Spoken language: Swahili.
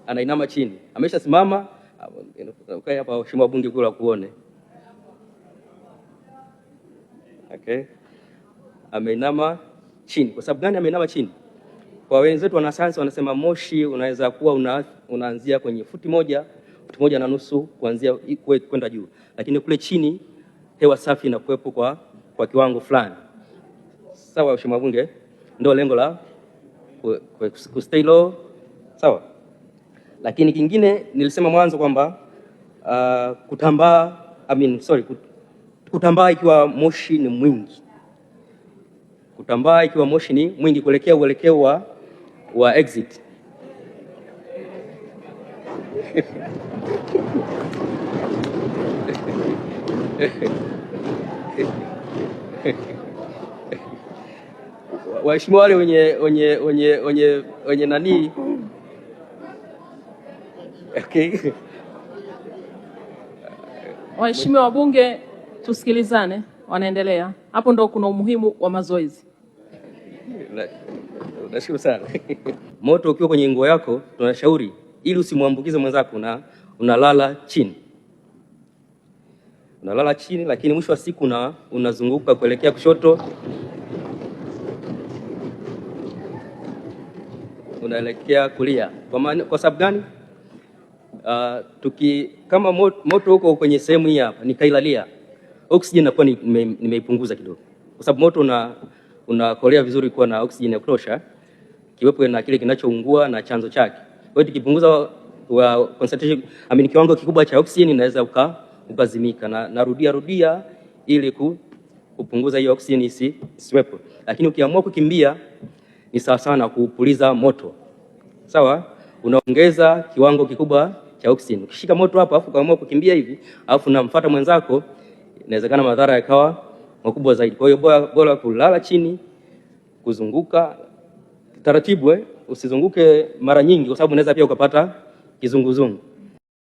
Anainama chini, ameshasimama. Okay, hapa waheshimiwa bunge kula kuone. Okay, ameinama chini. Kwa sababu gani ameinama chini? Kwa wenzetu wanasayansi wanasema moshi unaweza kuwa unaanzia kwenye futi 1, futi 1.5 kuanzia kwenda juu, lakini kule chini hewa safi inakuwepo kwa kiwango fulani. Sawa, waheshimiwa bunge, ndio lengo la ku stay low. Sawa. Lakini kingine nilisema mwanzo kwamba kutambaa, I mean, sorry, kutambaa ikiwa moshi ni mwingi, kutambaa ikiwa moshi ni mwingi kuelekea uelekeo wa exit. Waheshimiwa wale wenye nani, okay. Waheshimiwa wabunge, tusikilizane, wanaendelea hapo. Ndo kuna umuhimu wa mazoezi. Nashukuru sana. Moto ukiwa kwenye nguo yako, tunashauri ili usimwambukize mwenzako, na unalala chini, unalala chini, lakini mwisho wa siku unazunguka kuelekea kushoto, unaelekea kulia. Kwa sababu gani? Kama moto uko kwenye sehemu hii hapa nikailalia, oxygen inakuwa nimeipunguza kidogo, kwa sababu moto unakolea vizuri kuwa na oxygen ya kutosha, kiwepo na kile kinachoungua na chanzo chake. Kwa hiyo tukipunguza wa concentration, I mean, kiwango kikubwa cha oxygen inaweza ukazimika, na narudia rudia ili kupunguza hiyo oxygen isiwepo. Lakini ukiamua kukimbia ni sawa sawa na kupuliza moto. Sawa? Unaongeza kiwango kikubwa cha oxygen. Ukishika moto hapa afu ukaamua kukimbia hivi, afu unamfuata mwenzako, inawezekana madhara yakawa makubwa zaidi. Kwa hiyo bora kulala chini, kuzunguka taratibu, usizunguke mara nyingi kwa sababu unaweza pia ukapata kizunguzungu.